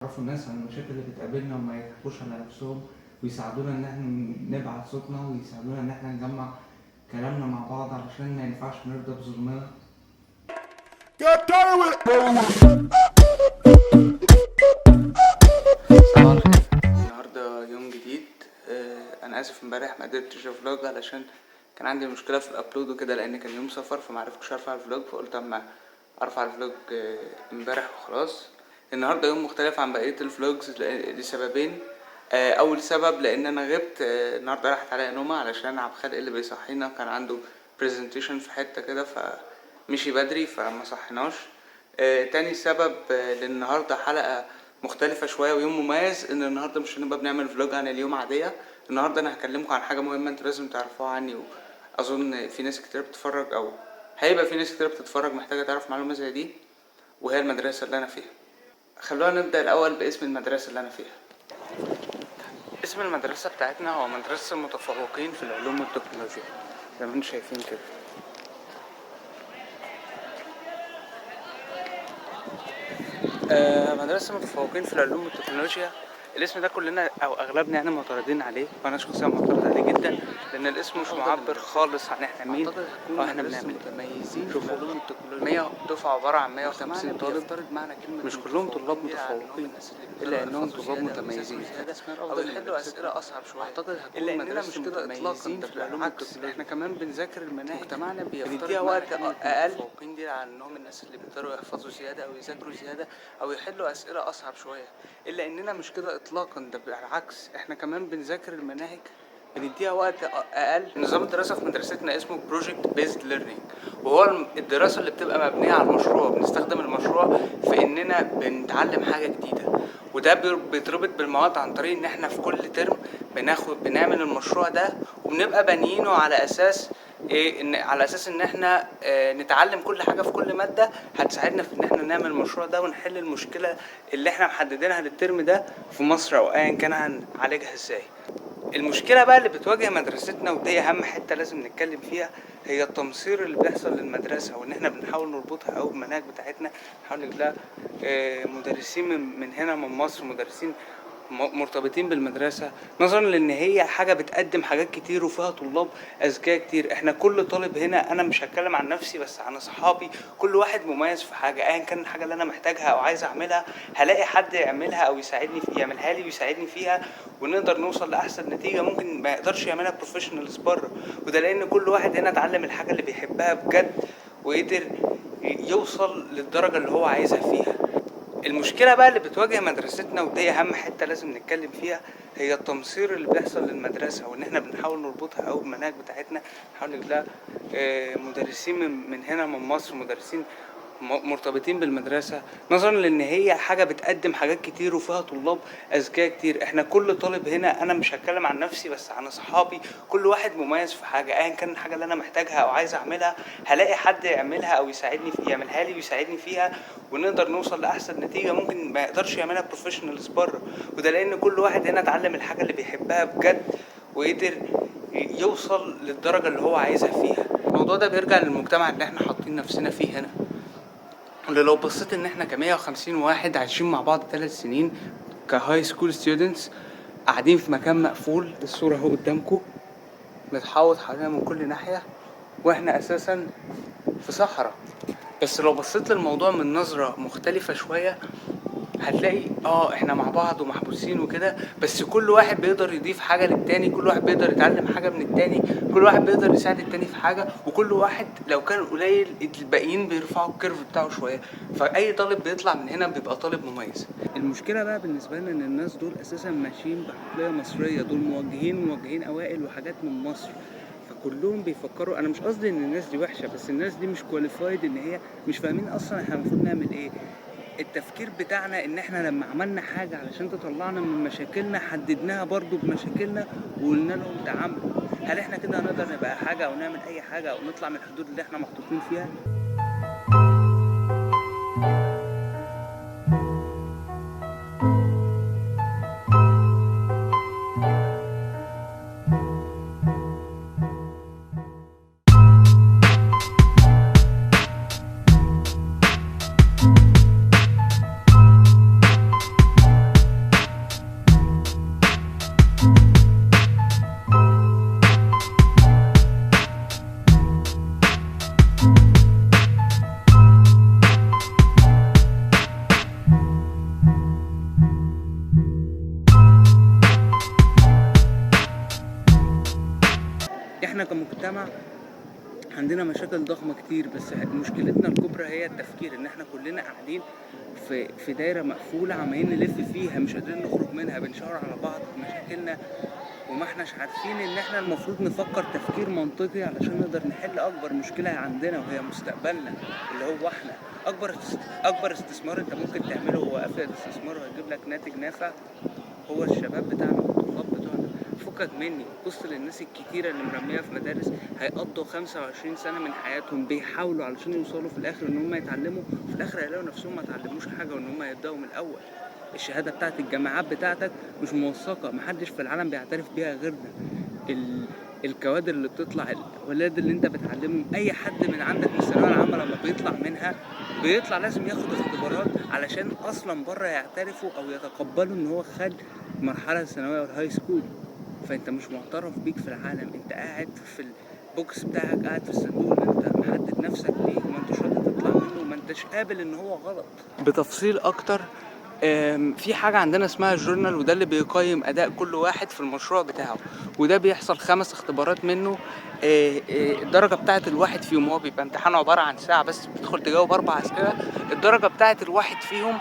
يعرفوا الناس عن المشاكل اللي بتقابلنا وما يضحكوش على نفسهم، ويساعدونا ان احنا نبعت صوتنا، ويساعدونا ان احنا نجمع كلامنا مع بعض علشان ما ينفعش نرضى بظلمنا. صباح الخير. النهارده يوم جديد. انا اسف امبارح ما قدرتش ا vlog علشان كان عندي مشكلة في ال upload وكده، لان كان يوم سفر فما عرفتش ارفع ال vlog، فقلت اما ارفع ال vlog امبارح وخلاص. النهارده يوم مختلف عن بقية ال vlogs لسببين. اول سبب لان انا غبت، النهارده راحت عليا نومه علشان عبد الخالق اللي بيصحينا كان عنده presentation في حتة كده فمشي بدري فما صحيناش. تاني سبب، لان النهارده حلقة مختلفة شوية ويوم مميز، ان النهارده مش هنبقى بنعمل vlog عن اليوم عادية. النهارده انا هكلمكم عن حاجة مهمة انتوا لازم تعرفوها عني، واظن في ناس كتير بتتفرج او هيبقى في ناس كتير بتتفرج محتاجه تعرف معلومة زي دي، وهي المدرسة اللي انا فيها. خلونا نبدا الاول باسم المدرسة اللي انا فيها. اسم المدرسة بتاعتنا هو مدرسه المتفوقين في العلوم والتكنولوجيا، زي ما انتم شايفين كده. مدرسة المتفوقين في العلوم والتكنولوجيا، الاسم ده كلنا او اغلبنا يعني معترضين عليه، وانا شخصيا معترض عليه جدا لان الاسم مش معبر خالص عن احنا مين او احنا بنعمل ايه. شوفوا 100 دفعة عبارة عن 150 طالب، مش كلهم طلاب متفوقين الا انهم طلاب متميزين او يحلوا اسئلة اصعب شوية. الا اننا مش كده اطلاقا، ده بالعكس احنا كمان بنذاكر المناهج، مجتمعنا بنديها وقت اقل. المتفوقين دي على انهم الناس اللي بيقدروا يحفظوا زيادة او يذاكروا زيادة او يحلوا اسئلة اصعب شوية، الا اننا مش كده اطلاقا، ده بالعكس احنا كمان بنذاكر المناهج بنديها وقت اقل. نظام الدراسة في مدرستنا اسمه project based learning، وهو الدراسة اللي بتبقى مبنية على المشروع. بنستخدم المشروع في اننا بنتعلم حاجة جديدة، وده بيتربط بالمواد عن طريق ان احنا في كل ترم بنعمل المشروع ده، وبنبقى بانيينه على اساس ايه؟ ان على اساس ان احنا نتعلم كل حاجة في كل مادة هتساعدنا في ان احنا نعمل المشروع ده ونحل المشكلة اللي احنا محددينها للترم ده في مصر او ايا كان هنعالجها ازاي. المشكلة بقى اللي بتواجه مدرستنا، ودي اهم حتة لازم نتكلم فيها، هي التمصير اللي بيحصل للمدرسة، وان احنا بنحاول نربطها قوي بالمناهج بتاعتنا. نحاول نجيب لها مدرسين من هنا من مصر، مدرسين مرتبطين بالمدرسة، نظرا لان هي حاجة بتقدم حاجات كتير وفيها طلاب اذكياء كتير. احنا كل طالب هنا، انا مش هتكلم عن نفسي بس عن اصحابي، كل واحد مميز في حاجة، ايا كان الحاجة اللي انا محتاجها او عايز اعملها هلاقي حد يعملها او يساعدني يعملها لي ويساعدني فيها، ونقدر نوصل لاحسن نتيجة ممكن ما يقدرش يعملها professionals بره. وده لان كل واحد هنا اتعلم الحاجة اللي بيحبها بجد وقدر يوصل للدرجة اللي هو عايزها فيها. المشكلة بقى اللي بتواجه مدرستنا، ودي أهم حتة لازم نتكلم فيها، هي التمصير اللي بيحصل للمدرسة، وإن إحنا بنحاول نربطها قوي بالمناهج بتاعتنا. نحاول نجيب لها مدرسين من هنا من مصر، مدرسين مرتبطين بالمدرسة، نظرا لأن هي حاجة بتقدم حاجات كتير وفيها طلاب أذكياء كتير. احنا كل طالب هنا، أنا مش هتكلم عن نفسي بس عن أصحابي، كل واحد مميز في حاجة، أيا كان الحاجة اللي أنا محتاجها أو عايز أعملها هلاقي حد يعملها أو يساعدني يعملها لي ويساعدني فيها، ونقدر نوصل لأحسن نتيجة ممكن ما يقدرش يعملها professionals بره. وده لأن كل واحد هنا اتعلم الحاجة اللي بيحبها بجد وقدر يوصل للدرجة اللي هو عايزها فيها. الموضوع ده بيرجع للمجتمع اللي احنا حاطين نفسنا فيه هنا، اللي لو بصيت ان احنا ك150 واحد عايشين مع بعض 3 سنين ك high school students، قاعدين في مكان مقفول، الصورة اهو قدامكم، متحوط حوالينا من كل ناحية، واحنا اساسا في صحراء. بس لو بصيت للموضوع من نظرة مختلفة شوية هتلاقي احنا مع بعض ومحبوسين وكده، بس كل واحد بيقدر يضيف حاجة للتاني، كل واحد بيقدر يتعلم حاجة من التاني، كل واحد بيقدر يساعد التاني في حاجة، وكل واحد لو كان قليل الباقيين بيرفعوا ال curve بتاعه شوية. فأي طالب بيطلع من هنا بيبقى طالب مميز. المشكلة بقى بالنسبة لنا ان الناس دول اساسا ماشيين بعقلية مصرية، دول موجهين اوائل وحاجات من مصر، فكلهم بيفكروا. انا مش قصدي ان الناس دي وحشة، بس الناس دي مش qualified، ان هي مش فاهمين اصلا احنا المفروض نعمل ايه. التفكير بتاعنا ان احنا لما عملنا حاجة علشان تطلعنا من مشاكلنا حددناها برضو بمشاكلنا وقلنا لهم تعاملوا. هل احنا كده هنقدر نبقى حاجة او نعمل اي حاجة او نطلع من الحدود اللي احنا محطوطين فيها؟ احنا كمجتمع عندنا مشاكل ضخمة كتير، بس مشكلتنا الكبرى هي التفكير، ان احنا كلنا قاعدين في دايرة مقفولة عمالين نلف فيها مش قادرين نخرج منها، بنشاور على بعض بمشاكلنا وما احناش عارفين ان احنا المفروض نفكر تفكير منطقي علشان نقدر نحل اكبر مشكلة عندنا وهي مستقبلنا اللي هو احنا. اكبر استثمار انت ممكن تعمله هو افيد استثمار وهيجيب لك ناتج نافع هو الشباب بتاعنا والطلاب بتوعنا. فكك مني، بص للناس الكتيرة اللي مرمية في مدارس هيقضوا 25 سنة من حياتهم بيحاولوا علشان يوصلوا في الآخر إن هم يتعلموا، في الآخر هيلاقوا نفسهم ما اتعلموش حاجة وإن هم يبدأوا من الأول. الشهادة بتاعت الجامعات بتاعتك مش موثقة، محدش في العالم بيعترف بيها غيرنا. الكوادر اللي بتطلع، الولاد اللي انت بتعلمهم، اي حد من عندك من الثانوية العامة لما بيطلع منها بيطلع لازم ياخد اختبارات علشان اصلا بره يعترفوا او يتقبلوا ان هو خد المرحلة الثانوية وال high school. فانت مش معترف بيك في العالم، انت قاعد في ال box بتاعك، قاعد في الصندوق اللي انت محدد نفسك بيه وما انتش راضي تطلع منه وما انتش قابل ان هو غلط. بتفصيل اكتر، في حاجة عندنا اسمها ال journal، وده اللي بيقيم أداء كل واحد في المشروع بتاعه، وده بيحصل 5 اختبارات منه. الدرجة بتاعة الواحد فيهم، هو بيبقى امتحانه عبارة عن ساعة بس بتدخل تجاوب 4 أسئلة، الدرجة بتاعة الواحد فيهم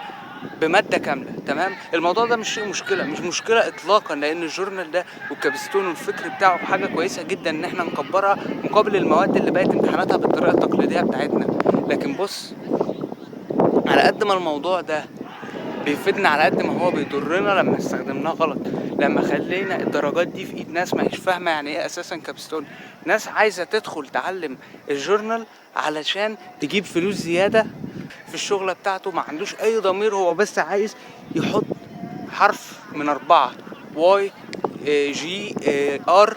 بمادة كاملة. تمام؟ الموضوع ده مش شيء مشكلة، مش مشكلة إطلاقا، لأن ال journal ده وال capstone والفكر بتاعه حاجة كويسة جدا إن احنا نكبرها مقابل المواد اللي بقت امتحاناتها بالطريقة التقليدية بتاعتنا. لكن بص، على قد ما الموضوع ده بيفيدنا على قد ما هو بيضرنا لما استخدمناه غلط، لما خلينا الدرجات دي في ايد ناس ما هيش فاهمه يعني ايه اساسا capstone، ناس عايزه تدخل تعلم ال journal علشان تجيب فلوس زيادة في الشغلة بتاعته، ما عندوش اي ضمير، هو بس عايز يحط حرف من 4 Y G R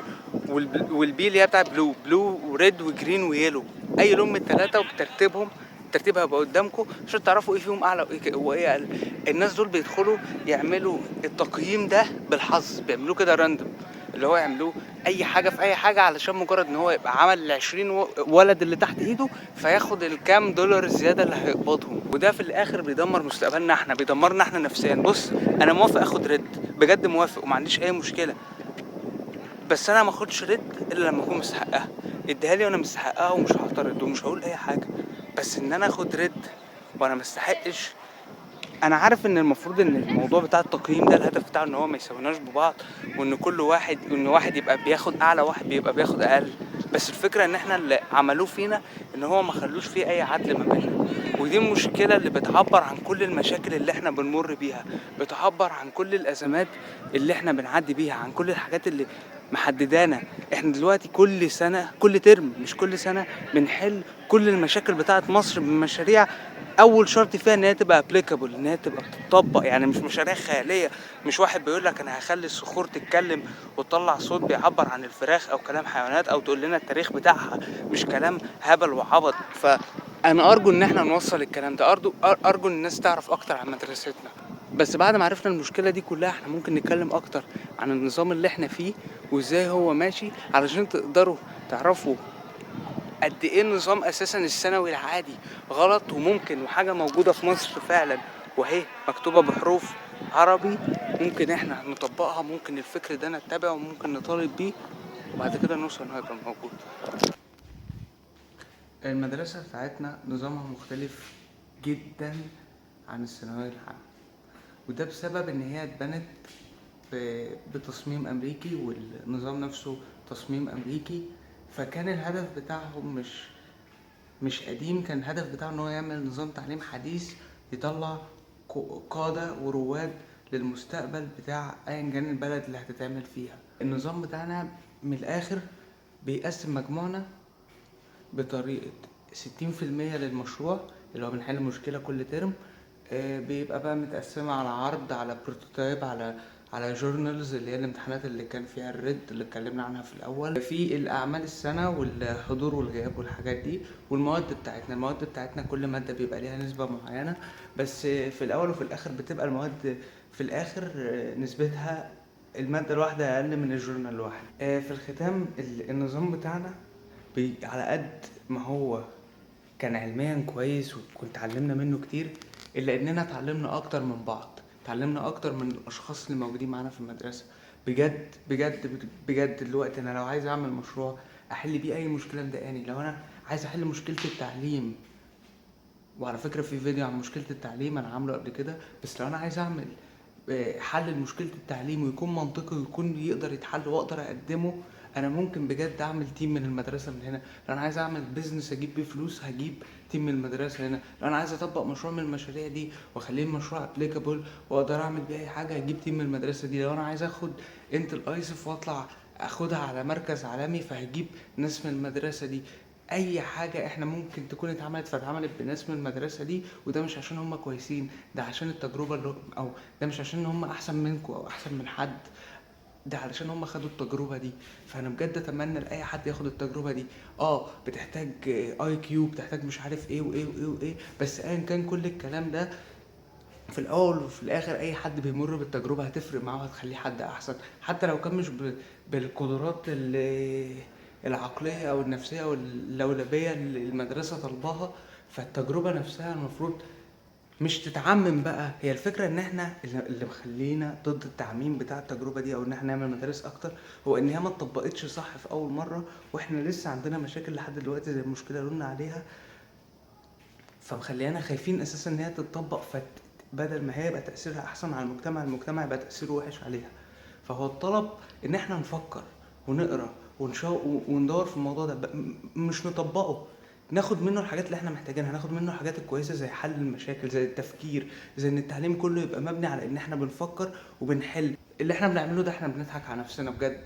وال B اللي هي بتاع blue، blue و red و green و yellow، اي لون من الثلاثة وبترتيبهم، الترتيب هيبقى قدامكم عشان تعرفوا ايه فيهم اعلى وايه اقل. الناس دول بيدخلوا يعملوا التقييم ده بالحظ، بيعملوه كده random، اللي هو يعملوه اي حاجة في اي حاجة علشان مجرد ان هو يبقى عمل ال 20 ولد اللي تحت ايده فياخد الكام دولار الزيادة اللي هيقبضهم، وده في الاخر بيدمر مستقبلنا احنا، بيدمرنا احنا نفسيا. بص، انا موافق اخد red، بجد موافق وما عنديش اي مشكلة، بس انا ما اخدش red الا لما اكون مستحقها، اديها لي وانا مستحقها ومش هعترض ومش هقول اي حاجة. بس ان انا اخد red وانا ما استحقش، انا عارف ان المفروض ان الموضوع بتاع التقييم ده الهدف بتاعه ان هو ما يساويناش ببعض، وان كل واحد، وان واحد يبقى بياخد اعلى واحد بيبقى بياخد اقل، بس الفكرة ان احنا اللي عملوه فينا ان هو ما خلوش فيه اي عدل ما بيننا، ودي المشكلة اللي بتعبر عن كل المشاكل اللي احنا بنمر بيها، بتعبر عن كل الازمات اللي احنا بنعدي بيها، عن كل الحاجات اللي محددانا. احنا دلوقتي كل سنة، كل ترم، مش كل سنة، بنحل كل المشاكل بتاعت مصر بمشاريع اول شرط فيها ان هي تبقى applicable، ان هي تبقى بتطبق، يعني مش مشاريع خيالية، مش واحد بيقول لك انا هخلي الصخور تتكلم وتطلع صوت بيعبر عن الفراخ او كلام حيوانات او تقول لنا التاريخ بتاعها، مش كلام هبل وعبط. فانا ارجو ان احنا نوصل الكلام ده، ارجو ان الناس تعرف اكتر عن مدرستنا. بس بعد ما عرفنا المشكلة دي كلها احنا ممكن نتكلم اكتر عن النظام اللي احنا فيه وازاي هو ماشي، علشان تقدروا تعرفوا قد ايه النظام اساسا الثانوي العادي غلط وممكن، وحاجة موجودة في مصر فعلا وهي مكتوبة بحروف عربي، ممكن احنا نطبقها، ممكن الفكر ده نتبعه وممكن نطالب بيه، وبعد كده نوصل ان هو يبقى موجود. المدرسة بتاعتنا نظامها مختلف جدا عن الثانوية العامة، وده بسبب ان هي اتبنت بتصميم امريكي والنظام نفسه تصميم امريكي، فكان الهدف بتاعهم مش قديم، كان الهدف بتاعه ان هو يعمل نظام تعليم حديث يطلع قادة ورواد للمستقبل بتاع ايا كان البلد اللي هتتعمل فيها. النظام بتاعنا من الاخر بيقسم مجموعنا بطريقة 60% للمشروع اللي هو بنحل مشكلة كل ترم، بيبقى بقى متقسمة على عرض، على prototype، على journals اللي هي الامتحانات اللي كان فيها ال red اللي اتكلمنا عنها في الاول، في الاعمال السنة والحضور والغياب والحاجات دي، والمواد بتاعتنا. المواد بتاعتنا كل مادة بيبقى ليها نسبه معينة، بس في الاول وفي الاخر بتبقى المواد في الاخر نسبتها المادة الواحدة اقل من ال journal الواحد. في الختام النظام بتاعنا على قد ما هو كان علميا كويس وكنت اتعلمنا منه كتير، الا اننا اتعلمنا اكتر من بعض، اتعلمنا اكتر من الاشخاص اللي موجودين معانا في المدرسة. بجد بجد بجد دلوقتي انا لو عايز اعمل مشروع احل بيه اي مشكلة مضايقاني. لو انا عايز احل مشكلة التعليم، وعلى فكرة في فيديو عن مشكلة التعليم انا عامله قبل كده، بس لو انا عايز اعمل حل لمشكلة التعليم ويكون منطقي ويكون يقدر يتحل واقدر اقدمه، انا ممكن بجد اعمل team من المدرسة من هنا. لو انا عايز اعمل business اجيب بيه فلوس، هجيب team من المدرسة هنا. لو انا عايز اطبق مشروع من المشاريع دي واخليه المشروع applicable واقدر اعمل بيه اي حاجه، هجيب team من المدرسة دي. لو انا عايز اخد Intel ISEF واطلع اخدها على مركز عالمي، فهجيب ناس من المدرسة دي. اي حاجة احنا ممكن تكون اتعملت، فاتعملت بناس من المدرسة دي. وده مش عشان هم كويسين، ده عشان التجربة اللي او ده مش عشان هم احسن منكم او احسن من حد، ده علشان هم خدوا التجربة دي. فانا بجد اتمنى لاي حد ياخد التجربة دي. بتحتاج IQ، بتحتاج مش عارف ايه وايه وايه وايه، بس ايا كان كل الكلام ده في الاول وفي الاخر اي حد بيمر بالتجربة هتفرق معاه وهتخليه حد احسن، حتى لو كان مش بالقدرات العقلية او النفسية او اللولبيه اللي المدرسة طالباها. فالتجربه نفسها المفروض مش تتعمم بقى. هي الفكرة ان احنا اللي مخلينا ضد التعميم بتاع التجربة دي او ان احنا نعمل مدارس اكتر، هو ان هي ما اتطبقتش صح في اول مرة، واحنا لسه عندنا مشاكل لحد دلوقتي زي المشكلة اللي قلنا عليها، فمخليانا خايفين اساسا ان هي تتطبق. فبدل ما هي يبقى تاثيرها احسن على المجتمع، المجتمع يبقى تاثيره وحش عليها. فهو الطلب ان احنا نفكر ونقرا وندور في الموضوع ده، مش نطبقه، ناخد منه الحاجات اللي احنا محتاجينها، ناخد منه الحاجات الكويسة زي حل المشاكل، زي التفكير، زي ان التعليم كله يبقى مبني على ان احنا بنفكر وبنحل. اللي احنا بنعمله ده احنا بنضحك على نفسنا بجد،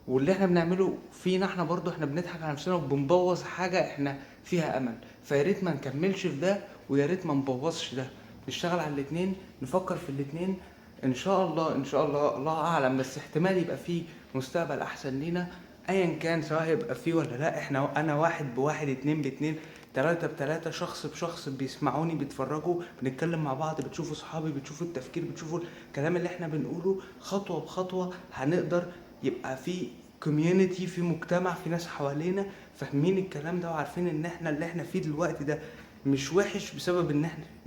واللي احنا بنعمله فينا احنا برضو احنا بنضحك على نفسنا وبنبوظ حاجة احنا فيها امل. فيا ريت ما نكملش في ده، ويا ريت ما نبوظش ده، نشتغل على الاتنين، نفكر في الاتنين. ان شاء الله، ان شاء الله، الله اعلم، بس احتمال يبقى فيه مستقبل احسن لينا ايا كان، سواء هيبقى فيه ولا لا. انا واحد بواحد، اتنين باتنين، تلاتة بتلاتة، شخص بشخص، بيسمعوني، بيتفرجوا، بنتكلم مع بعض، بتشوفوا صحابي، بتشوفوا التفكير، بتشوفوا الكلام اللي احنا بنقوله. خطوة بخطوة هنقدر يبقى في community، في مجتمع، في ناس حوالينا فاهمين الكلام ده وعارفين ان احنا اللي احنا فيه دلوقتي ده مش وحش بسبب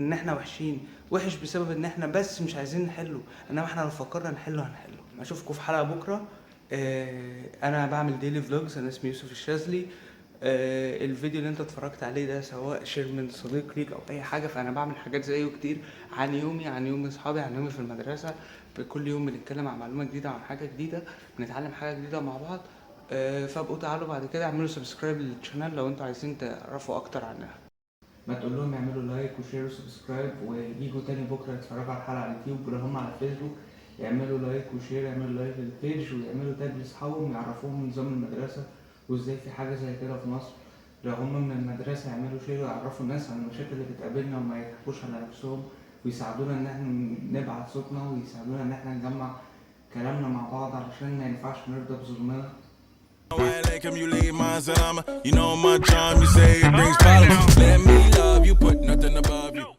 ان احنا وحشين، وحش بسبب ان احنا بس مش عايزين نحله، انما احنا لو فكرنا نحله هنحله. اشوفكم في حلقة بكرة. انا بعمل daily vlogs، انا اسمي يوسف الشاذلي. الفيديو اللي انت اتفرجت عليه ده سواء share من صديق ليك او اي حاجه، فانا بعمل حاجات زيه كتير عن يومي، عن يوم اصحابي، عن يومي في المدرسه. بكل يوم بنتكلم عن معلومة جديده، عن حاجة جديده، بنتعلم حاجة جديدة مع بعض. فابقوا تعالوا بعد كده اعملوا subscribe لل channel لو انتوا عايزين تعرفوا اكتر عنها. ما تقول لهم يعملوا like و share و subscribe ويجوا تاني بكره يتفرجوا على الحلقة على اليوتيوب، ولو هم على الفيسبوك يعملوا like و share، يعملوا like لل page ويعملوا tag لاصحابهم يعرفوهم نظام المدرسة وازاي في حاجة زي كده في مصر. لو هم من المدرسة يعملوا share ويعرفوا الناس عن المشاكل اللي بتقابلنا وما يضحكوش على نفسهم، ويساعدونا ان احنا نبعت صوتنا، ويساعدونا ان احنا نجمع كلامنا مع بعض، علشان ما ينفعش نرضى بظلمنا. عليكم, you leave my سلامة. You know my charm, you say it brings problems. Let me love you, put nothing above you.